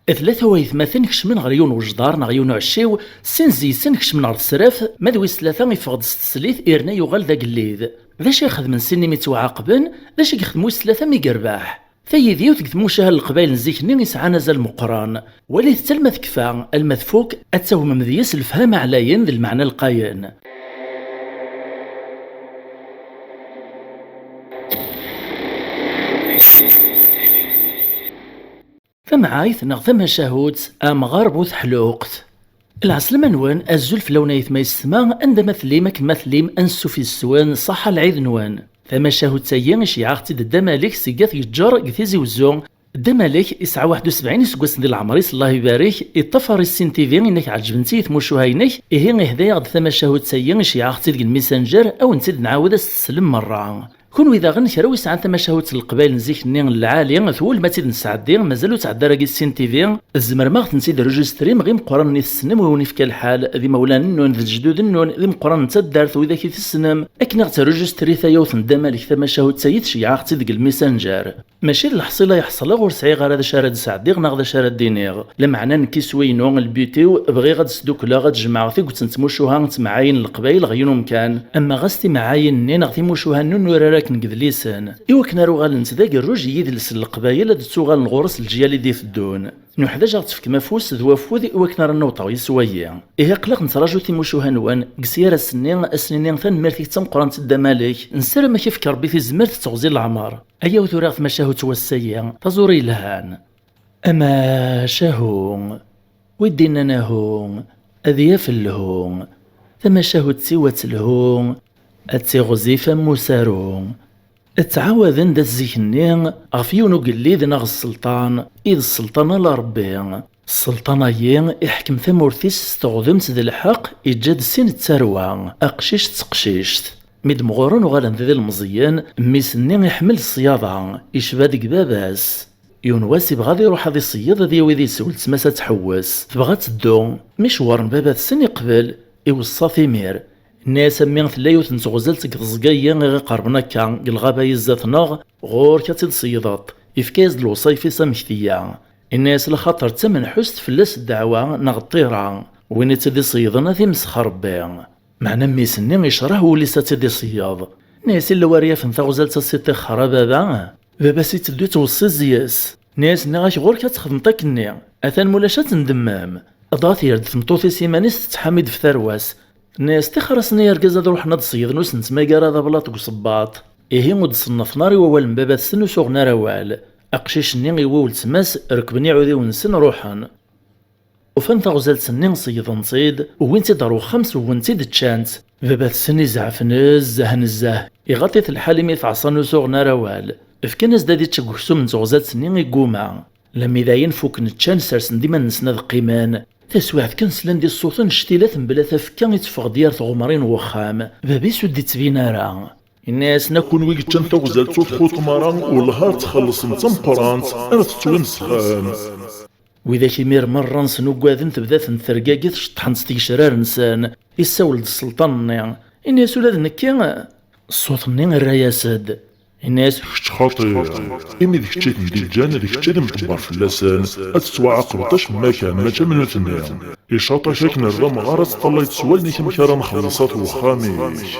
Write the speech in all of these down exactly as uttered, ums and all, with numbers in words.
Tlata waytmaten kecmen ɣer yiwen wejḍar neɣ yiwen uɛecciw, sin deg-sen kecmen ɣer tesraft, ma d wis tlata iffeɣ-d s teslit yerna yuɣal d agellid. D acu i xedmen sin-nni mi ttwaɛaqben? D acu i yexdem wis tlata mi yerbeḥ? Tayidiwt deg tmucaha n Leqbayel n zik-nni yesɛan azal meqqren. Walit-tt alma tekfa, alma tfuk, ad tagmem deg-s lefhama ɛlayen d lmeɛna lqayen. Tamɛayt neɣ tamacahut, amɣar bu teḥluqt. Lɛeslama-nwen, azul fell-awen aytma yessetma, anda ma tellim, akken ma tellim, ansuf yes-wen, ṣaḥa lɛid-nwen. Tamacahut-agi iceyyeɛ-aɣ-tt-id Dda Malek seg At Yeǧǧer deg Tizi Wezzu. Dda Malek yesɛa waḥed u sebɛin iseggasen di leɛmer-is, Allah ibarek, iṭṭafar-is sin T V, inna-k ɛeǧbent-iyi tmucuha-inek, ihi ihda-yaɣ-d tamacahut-agi, iceyyeɛ-aɣ-tt-id deg lmisanǧer, ad wen-tt-id-nɛawed ad s-teslem merra. Kunwi daɣen, kra wi sɛan tamacahut n Leqbayel n zik-nni n lɛali, twulem ad tt-id-nesɛeddi, mazal ur tɛedda ara deg sin T V, tzemrem ad ɣ-tent-id-rejistrim ɣ imeqqranen i tessnem, wi wen-ifka lḥal, d imawlan-nnun, d lejdud-nnun, d imeqqranen n taddart, widak i tessnem, akken ad ɣ-trejistri tayawt n Dda Malek tamacahut-agi tceyyeɛ-aɣ-tt-id deg lmisanǧer. Mačči d leḥṣila i ḥeṣleɣ, ur sɛiɣ ara d acu ara d-sɛeddiɣ neɣ d acu ara d-iniɣ. Lameɛna nekk iswi-inu, lbut-iw, bɣiɣ ad sdukleɣ, ad jemɛeɣ tiget n tmucuha n temɛayin n Leqbayel ɣer yiwen umkan, ama ɣas timɛayin-nni neɣ timucuha-nni n urar akken deg yidlisen, i wakken ara uɣalent d agerruj i yidles n Leqbayel, ad d-ttuɣalen ɣur-s leǧyal i d-iteddun. Nuḥdaǧ ad ɣ-tefkem afus d wafud i wakken ara newṭeɣ yis wayi. Ihi aql-aɣ nettraǧu timucuha-nwen, deg usyar ass-nni, ad s-nini tanemmirt-ik d tameqqrant a Dda Malek, nessaram ad k-ifk Rebbi tizmert d teɣzi n leɛmer. Ayaw tura ɣer tmacahut n wass-agi, taẓuri yelhan. Amacahu, wi d-innan ahu, ad yaf lhu, tamacahut-iw ad telhu, ad tiɣzif am usaru. Ttɛawaden-d at zik-nni ɣef yiwen ugellid neɣ sselṭan, i d sselṭan ala Rebbi. Sselṭan-agi iḥkem tamurt-is s teɣdemt d lḥeqq, iǧǧa-d sin d tarwa, aqcic d teqcict. Mi d-mɣuren uɣalen d ilemẓiyen, mmi-s-nni iḥemmel ṣṣyada, icba deg baba-s. Yiwen wass ibɣa ad iruḥ ad iṣeyyed, ad yawi deg-s weltma-s ad tḥewwes. Tebɣa ad teddu, mi cewwren baba-tsen iqbel, iweṣṣa-t imir. Inna-yas: "A mmi, tella yiwet n tɣezalt deg teẓgi-yi i ɣ-iqerben akka, deg lɣaba-yi zdat-neɣ, ɣur-k ad tt-id-ṣeyydeḍ." Ifka-yas-d lewṣayef-is amek tga. Inna-yas: "Laxaṭer d tamenḥust, fell-as ddeɛwa neɣ ṭṭira. Win i tt-id-iṣeyyden ad t-imsex Rebbi." Meɛna mmi-s-nni icreh wul-is ad tt-id-iṣeyyeḍ. Inna-yas: "Illa wer yafen taɣzalt-a s iṭixxer a baba." Baba-s itteddu yettweṣṣi zzi-s. Inna-yas: "Nniɣ-ak ɣur-k ad txedmeḍ akkenni. Atan mulac ad tendemmem." Dɣa tger-d tmeṭṭut-is iman-is tettḥami-d ɣef tarwa-s. Tenna-yas: "Ṭixer-asen i yergaz ad ruḥen ad d-ṣeyyden, ur sen-ttmagar ara ablaṭ deg usebbaṭ." Ihi ur d-ṣennafen ara i wawal n baba-tsen, ur s-uɣen ara awal. Aqcic-nni iwwi weltma-s, rekben iɛudiwen-nsen, ruḥen. Ufan taɣzalt-nni, ṣeyyden-tt-id, wwin-tt-id ɣer wexxam, sewwen-tt-id, ččan-tt. Baba-tsen izɛef nezzeh nezzeh, iɣaṭ-it lḥal imi t-ɛṣan, ur s-uɣen ara awal. Fkan-as-d ad ičč deg uksum n teɣzalt-nni, igguma. Lammi d ayen fukken ččan, sersen-d iman-nsen ad qqimen. Taswiɛt kan slan-d i ṣṣut n cctilat mebla tafekka i teffeɣ-d yar tɣemrin n wexxam. Baba-s ur d-ittbin ara. Inna-yasen: "A kunwi yeččan taɣzalt ur txuṭem ara, wellah ar txellṣem d tameqqrant, ar tettwamesxem." Widak imir merra-nsen uggaden, tebda-ten tergagit, ceṭṭḥen-tt s tgecrar-nsen. Issawel-d sselṭan-nni, inna-yas: "Ula d nekki?" Ṣṣut-nni irra-yas-d, inna-yas: "Kečč xaṭi, imi d kečč i ten-d-iǧǧan, d kečč i d imḍebber fell-asen, ad tettwaɛaqbeḍ acemma kan, mačči am nutni. Icaṭ-ak akken ar d amɣar ad teṭṭallayeḍ s wallen-ik amek ara nxelleṣ at wexxam-ik."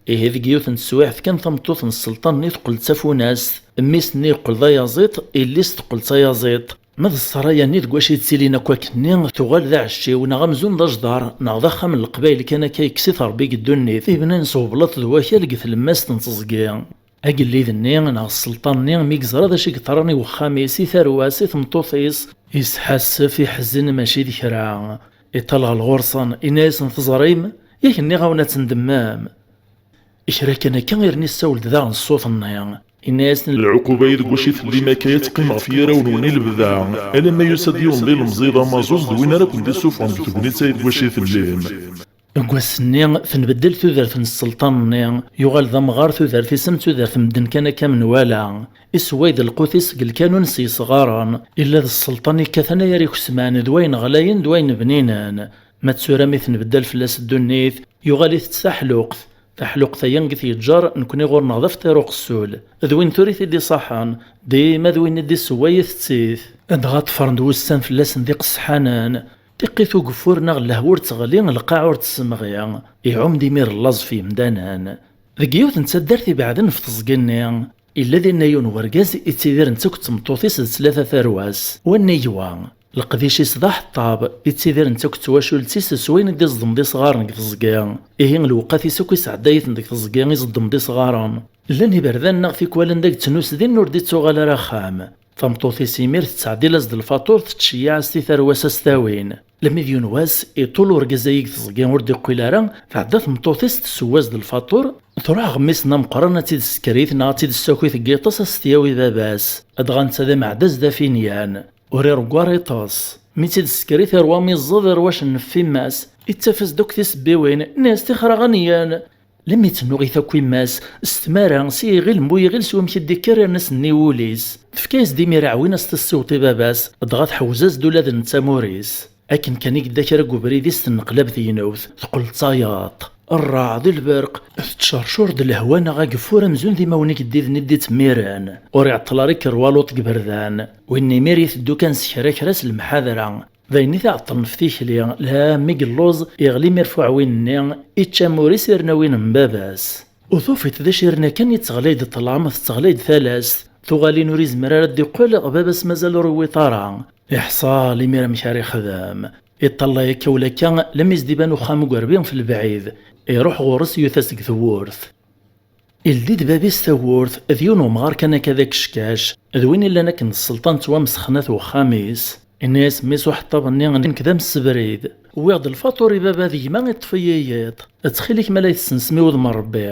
Ihi deg yiwet n teswiɛt kan, tameṭṭut n sselṭan-nni teqqel d tafunast, mmi-s-nni yeqqel d ayaẓiṭ, yelli-s teqqel d tayaẓiṭ. Ma d ṣṣeraya-nni deg wacu yettilin akk akkenni, tuɣal d aɛecciw neɣ amzun d ajḍar neɣ d axxam n leqbayel kan akka yekkes-it Rebbi deg ddunit, ibnan s ublaṭ d wakal deg tlemmast n teẓgi. Agellid-nni neɣ sselṭan-nni mi yeẓra d acu i yeḍran i wexxam-is, i tarwa-s, i tmeṭṭut-is, yesḥassef, iḥzen, mačči d kra. Iṭal ɣer ɣur-sen, inna-yasen: "Teẓrim, yak nniɣ-awen ad tendemmem." Kra kan akka, irni issawel-d daɣen ṣṣut-nni. Inna-yasen: "Lɛuquba-yi deg wacu i tellim akka, ad teqqim ɣef yirawen-nwen i lebda, alamma yusa-d yiwen d ilemẓi d amaẓuẓ, d win ara ken-d-issufɣen deg tegnit-ayi deg wacu i tellim." Deg wass-nni, tenbeddel tudert n sselṭan-nni, yuɣal d amɣar, tudert-is am tudert n medden kan akka menwala. Isewway-d lqut-is deg lkanun s yesɣaren, illa d sselṭan ikkaten ay ar ikesman, d wayen ɣlayen d wayen bninen. Ma d tura mi tenbeddal fell-as ddunit, yuɣal itett taḥluqt. Taḥluqt-aya i t-yeǧǧar, nekni ɣur-neɣ d afṭir uqessul. D win tura i t-id-iṣaḥen, dima d win i d-isewway itett-it. Dɣa ṭṭfren-d wussan fell-asen d iqesḥanen. Tiqqit ugeffur neɣ lehwa ur teɣli, lqaɛ ur tessemɣi. Iɛum-d imir llaẓ f yemdanen. Deg yiwet n taddart ibeɛden ɣef teẓgi-nni, yella dinna yiwen wergaz ittidiren-tt akked tmeṭṭut-is d tlata tarwa-s, wannig wa. Leqdic-is d aḥeṭṭab, ittidiren-tt akked twacult-is s wayen i d-iẓḍem d isɣaren deg teẓgi. Ihi lewqat-is akk isɛedday-iten deg teẓgi iẓeddem d isɣaren. Llan iberdan neɣ tikwal anda i yettnus din ur d-ittuɣal ara axxam. Tameṭṭut-is imir tettɛeddil-as-d lfaṭur, tettceyyiɛ-as-t i tarwa-s a s-t-awin. Lmi d yiwen wass, iṭul urgaz-agi deg teẓgi ur d-iqqil ara, tɛedda tmeṭṭut-is tesseww-as-d lfaṭur, truḥ ɣer mmi-s-nni ameqqran ad tt-id-tessekrit neɣ ad tt-id-tessaki deg yiṭes a s-t-yawi baba-s. Dɣa netta d ameɛdaz d afinyan, ur ireggu ara iṭes. Mi tt-id-tessekrit irwa am iẓẓed irwacen ɣef yemma-s, ittaf-as-d akk tisebbiwin, nni-as tixraɣ anyan. Lmi tennuɣ-it akk yemma-s, s tmara, s yiɣil n bu yiɣil s wamek i d-ikker irna-s-nni wul-is. Tefka-yas-d imir aɛwin a s-tessiweḍ i baba-s, dɣa tḥewwez-as-d ula d netta amur-is. Akken kan i yedda kra deg ubrid-is tenneqlab tegnewt, teqqel d tayeḍ. Rreɛd, lberq, tettcercur-d lehwa neɣ ageffur amzun d imawen igeddiden i d-ittmiren. Ur iɛeṭṭel ara ikker waluṭ deg iberdan. Win imir iteddu kan s kra kra s lemḥadra. D ayen i t-iɛeṭṭlen f tikli, lha mi yelluẓ, iɣli imir f uɛwin-nni, ičča amur-is irna win n baba-s. Ur tufiḍ d acu irna kan, itteɣlay-d ṭṭlam, tetteɣlay-d talast. Tuɣalin ur izmir ara ad d-iqqel, baba-s mazal ur iwwiḍ ara. Iḥṣel imir amek ara ixdem. Iṭṭallay akka ula akka, lmi s-d-iban uxxam ugerbi f lebɛid. Iruḥ ɣur-s, yuta-s deg tewwurt. Ildi-d bab-is tawwurt, d yiwen umɣar kan akka d akeckac, d win illan akken d sselṭan n twamsexnat n uxxam-is. Inna-yas mmi-s uḥeṭṭab-nni, nekk d amsebrid. Wwiɣ-d lfaṭur i baba d gma, iṭṭef-iyi yiḍ. Ttxil-k ma la tessensem i wudem n Ṛebbi.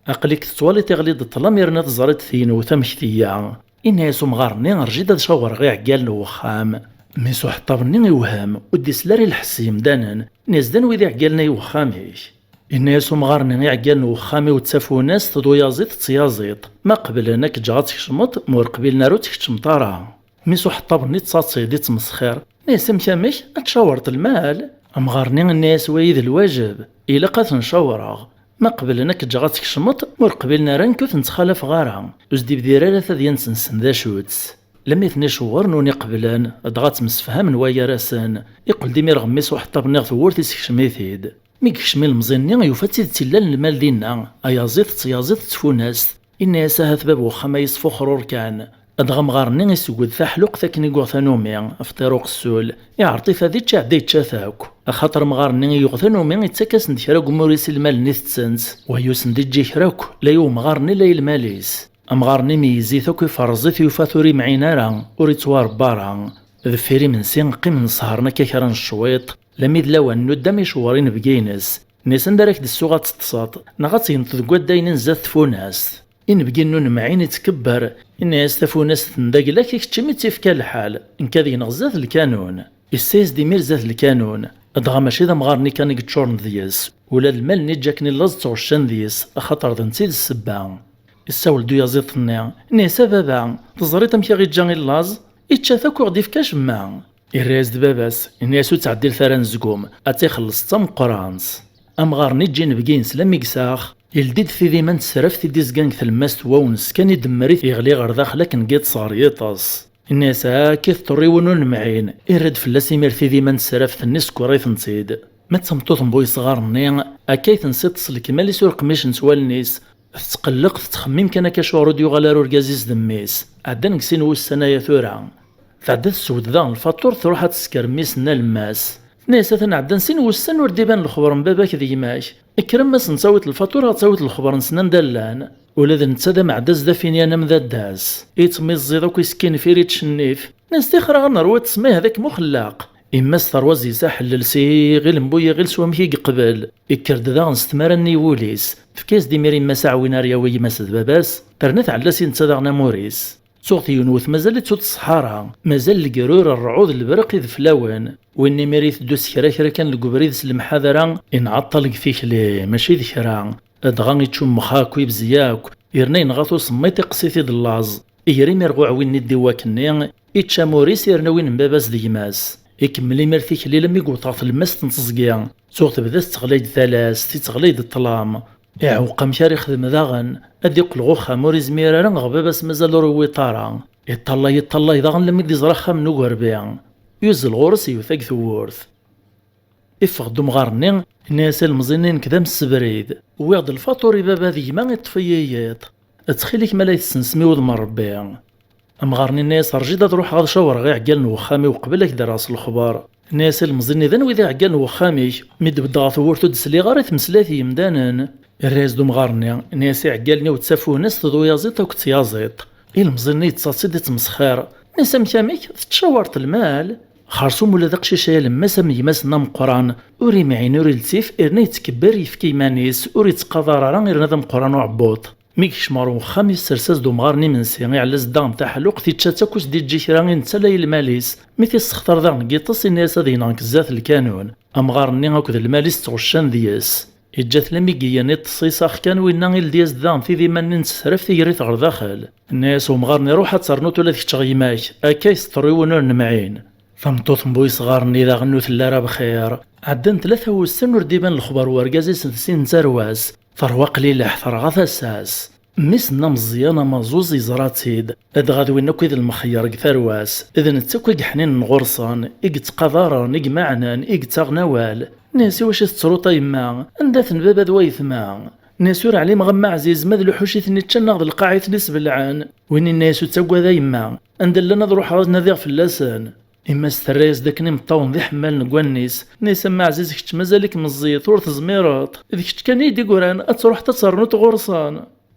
Aql-ik tettwaliḍ iɣli-d ṭṭlam irna teẓriḍ tegnewt amek teyya. Inna-yas umɣar-nni, rǧi-d ad cawreɣ iɛeggalen n wexxam. Mmi-s uḥeṭṭab-nni iwhem, ur d-isel ara i lḥess n yemdanen. Inna-yas d anwi d iɛeggalen-a i wexxam-ik? Inna-yas umɣar-nni, iɛeggalen n wexxam-iw d tafunast d uyaziḍ d tyaziḍt. Ma qeblen ad k-ǧǧeɣ ad tkecmeḍ, ma ur qbilen ara ur tkeččmeḍ ara. Mmi-s uḥeṭṭab-nni ittaḍsa-d ittmesxir. Inna-yas amek amek, ad tcawreḍ lmal? Amɣar-nni inna-yas wayi d lwajeb, ilaq ad ten-cawreɣ. Ma qeblen ad k-ǧǧeɣ ad tkecmeḍ, ma ur qbilen ara nekk ur ten-ttxalafeɣ ara. Ur s-d-ibdir ara tadyant-nsen d acu-tt. Lmi ten-icewwer nuni qeblen, dɣa ttemsefhamen wagar-asen. Iqqel-d imir ɣer mmi-s uḥeṭṭab-nni ɣer tewwurt isekcem-it-id. Mi yekcem ilemẓi-nni yufa-tt-id tilla n lmal dinna, ayaziḍ d tyaziḍt d tfunast. Inna-yas ahat bab uxxam-a yesfuxrur kan. Dɣa amɣar-nni isewwed taḥluqt akken i yuɣ tanumi, afṭir uqessul, iɛreḍ-it ad ičč, iɛedda yečča-t akk. Axaṭer amɣar-nni i yuɣ tanumi ittak-asen-d kra n umur-is i lmal-nni tetten-t, wa yusen-d iǧǧi kra akk, la i umɣar-nni la i lmal-is. Amɣar-nni meyyez-it akk, iferreẓ-it, yufa-t ur imɛin ara, ur ittwaṛebba ara. Deffir imensi qqimen sehṛen akka kra n cwiṭ, lami d lawan n nuddam icewwer inebgi-ines. Inna-yas anda ara k-d-ssuɣ ad teṭṭseḍ, neɣ ad tegneḍ deg waddayen-in zdat tfunast? Inebgi-nni ur nemɛin ittkebber, inna-yas tafunast n dagla-k i kečč imi tt-ifka lḥal, nekk ad gneɣ zdat lkanun. Issa-yas-d imir zdat lkanun, dɣa mačči d amɣar-nni kan i yeččuren deg-s, ula d lmal-nni ǧǧa-ken i laẓ ttɣuccen deg-s, axaṭer d netta i d ssebba. Issawel-d uyaziḍ-nni, inna-yas a baba, teẓriḍ amek i ɣ-iǧǧa i laẓ? Ičča-t akk ur ɣ-d-ifka acemma. Irra-yas-d baba-s, inna-yas ur ttɛeddilet ara anezgum, ad tt-ixelleṣ d tameqqrant. Amɣar-nni ǧǧa inebgi-ines lammi yesax, ildi-d tidima n tesraft i d-izgan deg tlemmast n wawen-s kan idemmer-it iɣli ɣer daxel akken deg iṭes ɣer yiṭes. Inna-yas akka i teṭṭurriwin ur nemɛin, irra-d fell-as imir tidima n tesraft-nni isekkeṛ-itent-id. Ma d tameṭṭut n bu yesɣaren-nni, akka i tensa iṭes lekmal-is ur qmicent wallen-is, tettqelleq, tettxemmim kan akka acuɣer ur d-yuɣal ara urgaz-is d mmi-s. Ɛeddan deg sin wussan aya tura. Tɛedda tessewwed daɣen lfaṭur, truḥ ad tesker mmi-s n alemmas. Tenna-yas atan ɛeddan sin wussan ur d-iban lexber n baba-k d gma-k. Kkrem ad sen-tawiḍ lfaṭur, ad tawiḍ lexber-nsen anda llan. Ula d netta d ameɛdaz d afinyan am dadda-s. Ittmiẓẓiḍ akk, iskinfir, ittcennif. Tenna-yas tixer-aɣ ad nerwiṭ ssma ihda-kem uxellaq. Yemma-s terwa-as aḥellel s yiɣil n bu yiɣil s wamek i yeqbel. Ikker-d daɣen s tmara-nni i wul-is. Tefka-yas-d imir yemma-s aɛwin ar yawi gma-s d baba-s, terna tɛella-s i netta daɣen amur-is. Tuɣ tiyenwet mazal-itt ur tṣeḥḥa ara, mazal legrur, rrɛud, lebreq i d fell-awen. Win imir iteddu s kra kra kan deg ubrid s lemḥadra, inɛeṭṭel deg tikli, mačči d kra. Dɣa iččummex akk, ibzeg akk, yerna yenɣa-t usemmiḍ, iqqes-it-id llaẓ. Iger imir ɣer uɛwin-nni d-iwwak-nni, ičča amur-is, yerna win n baba-s d gma-s. Ikemmel imir tikli lammi yewweḍ ɣer tlemmast n teẓgi. Tuɣ tebda tettɣlay-d talast, tettɣlay-d ṭṭlam. Iɛewweq amek ara ixdem daɣen, ad iqqel ɣer uxxam ur izmir ara, ɣer baba-s mazal ur iwwiḍ ara. Iṭṭalay, iṭṭalay daɣen lammi d-iẓra axxam n ugerbi. Yuzzel ɣur-s, iwet-ak tewwurt. Iffeɣ-d umɣar-nni, yenna-yas ilemẓi-nni: "Nekk d amsebrid. Wwiɣ-d lfaṭur i baba d gma, iṭṭef-iyi yiḍ. Ttxil-k, ma la tessensem i wudem n Ṛebbi." Amɣar-nni yenna-yas: "Rǧu-d ad ruḥeɣ ad cawreɣ iɛeggalen n wexxam-iw qbel ad k-d-rreɣ s lexbar." Yenna-yas ilemẓi-nni: "D anwi d iɛeggalen n wexxam-ik? Mi d-beddeɣ tewwurt ur d-sliɣ ara i tmeslay n yemdanen." Irra-yas-d umɣar-nni, yenna-yas: "Iɛeggalen-iw d tafunast d uyaziḍ akked tyaziḍt." Ilemẓi-nni yettaḍ-tt-id ittmesxir. Yenna-yas: "Amek, amek? Tettcawareḍ lmal?" Xersum ula d aqcic-a alammas am gma-s-nni ameqqran, ur imɛin, ur iltif, irna yettkebber, yefka iman-is, ur yettqadar ara, irna d ameqqran uɛebbuḍ. Mi yekcem ɣer uxxam, yessers-as-d umɣar-nni imensi, iɛella-as-d daɣen taḥluqt, yečča-tt akk, ur s-d-yeǧǧi kra, i netta la i lmal-is. Mi t-yessextar daɣen deg yiṭes, yenna-yas ad yenɣ deg zdat lkanun. Amɣar-nni akked lmal-is ttɣuccan deg-s. Yeǧǧa-t lammi yeggan iṭes-is, ax kan winna ildi-yas-d daɣen tidiman-nni n tesraft, iger-it ɣer daxel. Yenna-yas umɣar-nni: "Ruḥ ad ternuḍ ula d kečč ɣer yemma-k, akka yesṭerru yiwen ur nemɛin." Tameṭṭut n bu yesɣaren-nni daɣen ur telli ara bxir. Ɛeddan tlata wussan ur d-iban lexbar n urgaz-is d sin n tarwa-s. Terwa qlileḥ, terɣa tasa-s. Mmi-s-nni ameẓyan amaẓuẓ yeẓra-tt-id. Dɣa d win akk i d lmexyar deg tarwa-s. D netta akk i yeḥninen ɣur-sen, i yettqadaren, i imeɛnen, i yettaɣen awal. Nnan-as: "Iwacu tettruḍ a yemma? Anda-ten baba d wayetma?" Nnan-as: "Ur ɛlimeɣ a mma ɛziz, ma d lḥuc i ten-iččan neɣ d lqaɛ i ten-isbelɛen." Win yenna-as: "Ur ttagad a yemma, anda llan ad ruḥeɣ ad nadiɣ fell-asen." Yemma-s terra-yas-d akken imeṭṭawen d iḥemmalen deg wallen-is. Nnan-as: "A mma ɛziz, kečč mazal-ik meẓẓiyet, ur tezmireḍ. D kečč kan i yi-d-igran ad truḥeḍ ad ternuḍ ɣur-sen."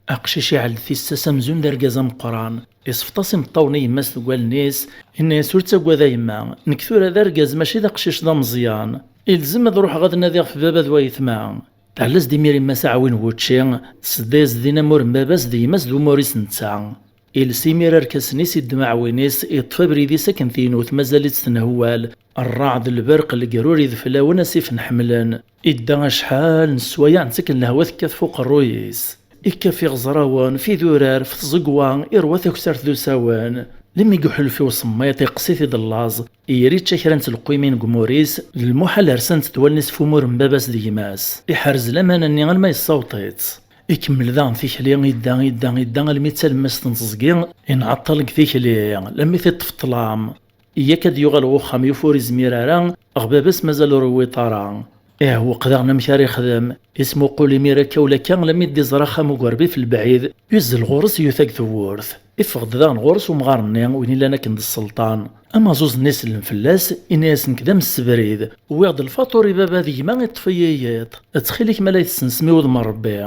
Aqcic iɛell tissas amzun d argaz ameqqran. Isfeṭ-as imeṭṭawen i yemma-s deg wallen-is, yenna-yas: "Ur ttagad a yemma, nekk tura d argaz mačči d aqcic d ameẓyan. Ilzem ad ruḥeɣ ad nadiɣ f baba d wayetma." Tɛella-as-d imir yemma-s aɛwin n wučči, tsedda-yas-d din amur n baba-s d gma-s d umur-is netta. Iles imir arkasen-is, iddem aɛwin-is, iṭṭef abrid-is akken tiynut mazal-itt tenhewwal. Rrɛed, lberq, legrur, ideflawen asif n ḥemlen. Idda acḥal n sswayeɛ nettak n lehwa tekkat f uqerruy-is. Ikka f iɣeẓrawen, f idurar, f tẓegwa, irwa taksart d usawen. Lemmi iḥulfa i usemmiḍ, iqqes-it-id llaẓ, iri yečča kra n tleqqimin deg umur-is, d lmuḥal rsant-d wallen-is f umur n baba-s d gma-s. Iḥrez laman-nni alma yessaweḍ-itt. Ikemmel daɣen tikli, idda, idda, idda, almi d talemmast n teẓgi, inɛeṭṭel deg tikli, lammi t-iṭṭef ṭṭlam. Yak ad yuɣal ɣer uxxam, yufa ur izmir ara, ɣer baba-s mazal ur iwwiḍ ara. Iɛewweq daɣen amek ara ixdem. Ismuqul imir akka ula akka, lammi d-iẓra axxam ugerbi f lebɛid, yuzzel ɣur-s, yuta deg tewwurt. Iffeɣ-d daɣen ɣur-s umɣar-nni, win illan akken d sselṭan. Amaẓuẓ-nni isellem fell-as, inna-yas: "Nekk d amsebrid, wwiɣ-d lfaṭur i baba d gma, iṭṭef-iyi yiḍ. Ttxil-k, ma la tessensem i wudem n Ṛebbi."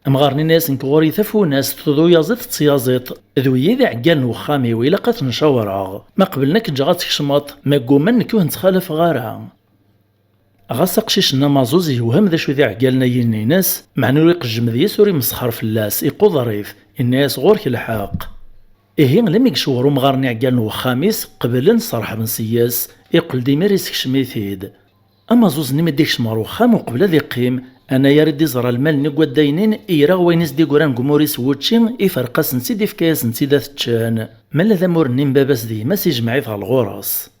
Amɣar-nni inna-yas: "Nekk ɣur-i tafunast, d uyaziḍ d tyaziḍt, d wiyi d iɛeggalen n wexxam-iw, ilaq ad ten-cawreɣ. Ma qeblen ad k-ǧǧeɣ ad tkecmeḍ, ma gguman nekk ur ten-ttxalafeɣ ara." Ɣas aqcic-nni amaẓuẓ yewhem d acu d iɛeggalen-ayi-ines, meɛna ur iqejjem deg-s, ur imesxer fell-as, iquder-it, inna-yas: "Ɣur-k lḥeqq." Ihi, lammi yecwer umɣar-nni iɛeggalen n wexxam-is, qeblen, sreḥben seg-s, iqqel-d imir isekcem-it-id. Amaẓuẓ-nni mi d-ikcem ɣer wexxam, uqbel ad iqqim, anayer i d-iẓra lmal-nni deg waddaynin, ira wayen i s-d-igran deg umur-is n wučči, iferq-asen-tt-id, ifka-yasen-tt-id ad t-ččen. Ma d amur-nni n baba-s d gma-s, ijmeɛ-it ɣer lɣur-s.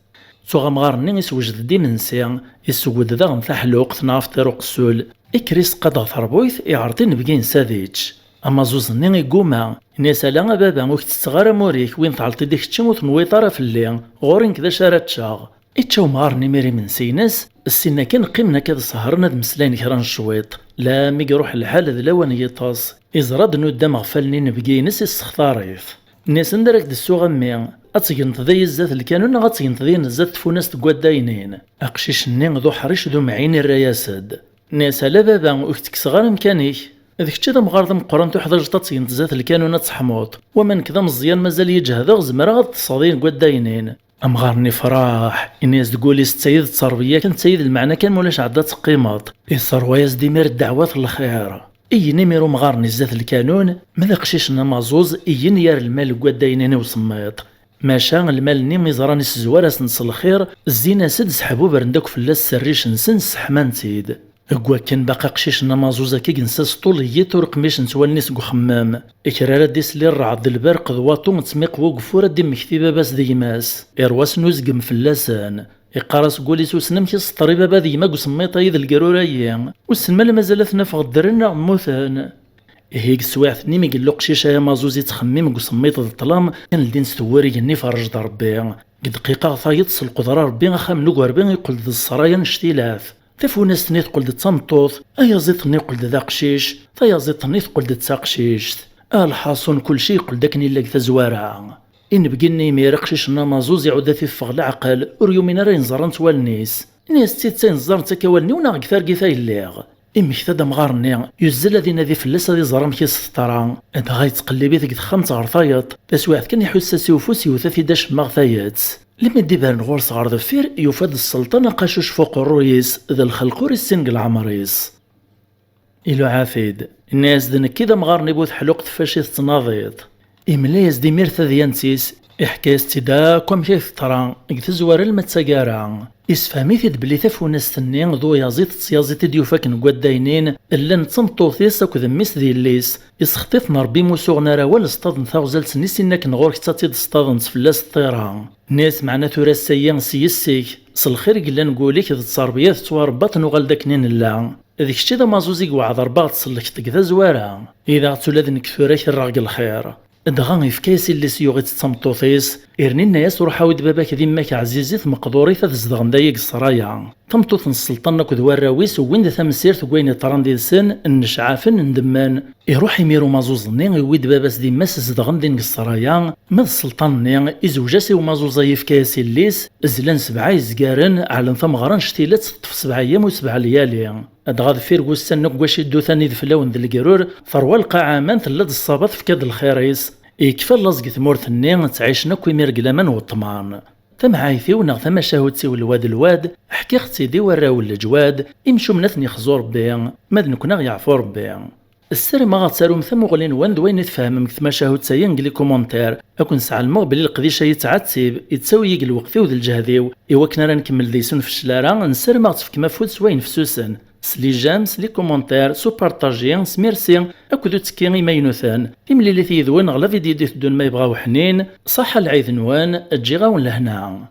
Tuɣ amɣar-nni isewjed-d imensi, isewwed daɣen taḥluqt neɣ afṭir uqessul, ikker iseqqa-d ɣer terbuyt, iɛreḍ inebgi-ines ad ičč. Amaẓuẓ-nni igguma, inna-yas: "Ala a baba, ur k-ttetteɣ ara amur-ik, win tɛelṭiḍ i kečči ur tenwiḍ ara fell-i, ɣur-i nekk d acu ara ččeɣ." Ičča umɣar-nni imir imensi-ines, ssin akken qqimen akka ad sehṛen, ad mmeslayen kra n cwiṭ. Lammi iruḥ lḥal d lawan n yiṭes, iẓra-d nuddam ɣef wallen inebgi-ines, issextar-it. Nnan-as: "Anda ara k-d-ssuɣ a mmi? Ad tegneḍ dayi zdat lkanun neɣ ad tegneḍ dayi zdat tfunast deg waddaynin?" Aqcic-nni d uḥric d umɛin irra-yas-d. Nnan-as: "Ala baba, ur k-ttekkseɣ ara amkan-ik. D kečč i d amɣar d ameqqran, tuḥwaǧeḍ ad tegneḍ zdat lkanun ad teḥmuḍ. Wama nekk d ameẓyan, mazal-iyi ǧehdeɣ, zemreɣ ad ṭṭseɣ dayi deg waddaynin." Amɣar-nni ifreḥ, inna-yas deg wul-is: "D tayi d ttṛebeyya kan, d tayi d lmeɛna kan, ma ulac ɛedda ad teqqimeḍ." Isseṛwa-yas-d imir ddeɛwat n lxir. Iyyin imir umɣar-nni zdat lkanun, ma d aqcic-nni amaẓuẓ, iyyin yar lmal deg waddaynin i usemmiḍ. Maca lmal-nni mi ẓran isezwar-asen s lxir, zzin-as-d, sseḥbubren-d akk fell-as s rric-nsen, sseḥman-t-id. Deg wakken baqi aqcic-nni amaẓuẓ akka i yensa s ṭul n yiṭ, ur qmicent wallen-is deg uxemmem. Kra ara d-isli rreɛd d lberq d waṭu, ttmiq wugeffur ad d-immekti baba-s d gma-s. Irwa-sen uzgem fell-asen. Iqqar-as deg wul-is: "Wissen amek iseṭṭer i baba d gma deg usemmiṭ-ayi d legrur-ayi? Wissen ma la mazal ad ten-afeɣ ddren neɣ mmuten?" Ihi deg teswiɛt-nni mi yella uqcic-a amaẓuẓ yettxemmim deg usemmiṭ d ṭṭlam, kan ldin-t tewwura igenni, iferrej-d Ṛebbi. Deg dqiqa tayeḍ s lqudra Ṛebbi, axxam n ugerbi yeqqel-d d ṣṣraya annect-ilat. Tafunast-nni teqqel-d d tameṭṭut, ayaẓiḍ-nni yeqqel-d d aqcic, tayaẓiḍt-nni teqqel-d d taqcict. Ah, lḥaṣun, kulci yeqqel-d akken yella deg tazwara. Inebgi-nni imir, aqcic-nni amaẓuẓ iɛuda t-iffeɣ leɛqel, ur yumin ara ayen ẓrant wallen-is. Ini-as: "D tidet ayen ẓrant akka wallen-iw neɣ deg targit ay lliɣ?" Immekta-d amɣar-nni, yuzzel ad inadi fell-as ad iẓer amek i s-teḍra. Dɣa yettqellib-it deg texxamt ɣer tayeḍ, taswiɛt kan iḥuss-as i ufus yewta-t-id acemma ɣer tayet. Lemmi d-ibren ɣur-s ɣer deffir, yufa-d sselṭan aqacuc f uqerruy-is, d lxelq ur issin deg leɛmer-is. Iluɛa-t-id. Inna-yas: "D nekk i d amɣar-nni bu teḥluqt f wacu i tettnadiḍ." Imla-yas-d imir tadyant-is, iḥka-yas-tt-id akk amek ay teḍra, deg tezwara alma d taggara. Isefhem-it-id belli tafunast-nni d uyaẓiḍ d tyaẓiḍt i d-yufa akken deg waddaynin, llan d tameṭṭut-is akked mmi-s d yelli-s. Isexṭ-iten Ṛebbi ma ur suɣen ara awal, ṣṭaden taɣzalt-nni, sin akken ɣur-k ad tt-id-ṣṭaden fell-as ṭṭira. Nni-as: "Meɛna tura ass-ayi s yes-ik, s lxir i yellan deg wul-ik d ttṛebya d ttwaṛebbaḍ, nuɣal-d akken i nella. D kečč i d amaẓuẓ i iweɛɛed Ṛebbi ad ɣ-tsellkeḍ deg tazwara. Idaɣ ula d nekk tura kerreɣ deg lxir." Dɣa ifka-yas illi-s, yuɣ-itt d tameṭṭut-is, irni inna-yas: "Ruḥ awi-d baba-k d yemma-k ɛzizit meqdurit ad zedɣen daya deg ssṛaya." Tameṭṭut n sselṭan akked warraw-is wwin-d tamsirt deg wayen iḍran did-sen, nnecɛafen, ndemmen. Iruḥ imir umaẓuẓ-nni, iwwi-d baba-s d yemma-s zedɣen din deg ssṛaya, ma d sselṭan-nni, izewj-as i umaẓuẓ-a, yefka-yas illi-s, zlan sebɛa yezgaren, ɛellen tameɣra n cctilat teṭṭef sebɛa ayyam u sebɛa lyali. Dɣa deffir wussan akk wacu i d-utan ideflawen d legrur, terwa lqaɛa aman tella-d ṣṣaba tefka-d lxir-is. Yekfa laẓ deg tmurt-nni, ttɛicen akk imir deg laman u ṭṭman. Tamɛayt-iw neɣ tamacahut-iw lwad lwad, ḥkiɣ-tt-id i warraw n leǧwad, imcumen ad ten-ixzu Ṛebbi, ma d nekkni ad ɣ-yeɛfu Ṛebbi. Ssarameɣ ad tarum tamuɣli-nwen d wayen i tfehmem deg tmacahut-ayi deg les commentaires. Ad ken-sɛelmeɣ belli leqdic-a yettɛettib, yettawi-yi deg lweqt-iw d lǧehd-iw, i wakken ara nkemmel deg-s ur nfeccel ara. Nessaram ad ɣ-tefkem afud s wayen fessusen, s les j'aime, s les commentaires, s upartaji, s merci, akked uttekki imaynuten. Timlilit yid-wen ɣer la vidéo d-iteddun ma yebɣa uḥnin. Ṣaḥḥa lɛid-nwen, ǧǧiɣ-awen lehna.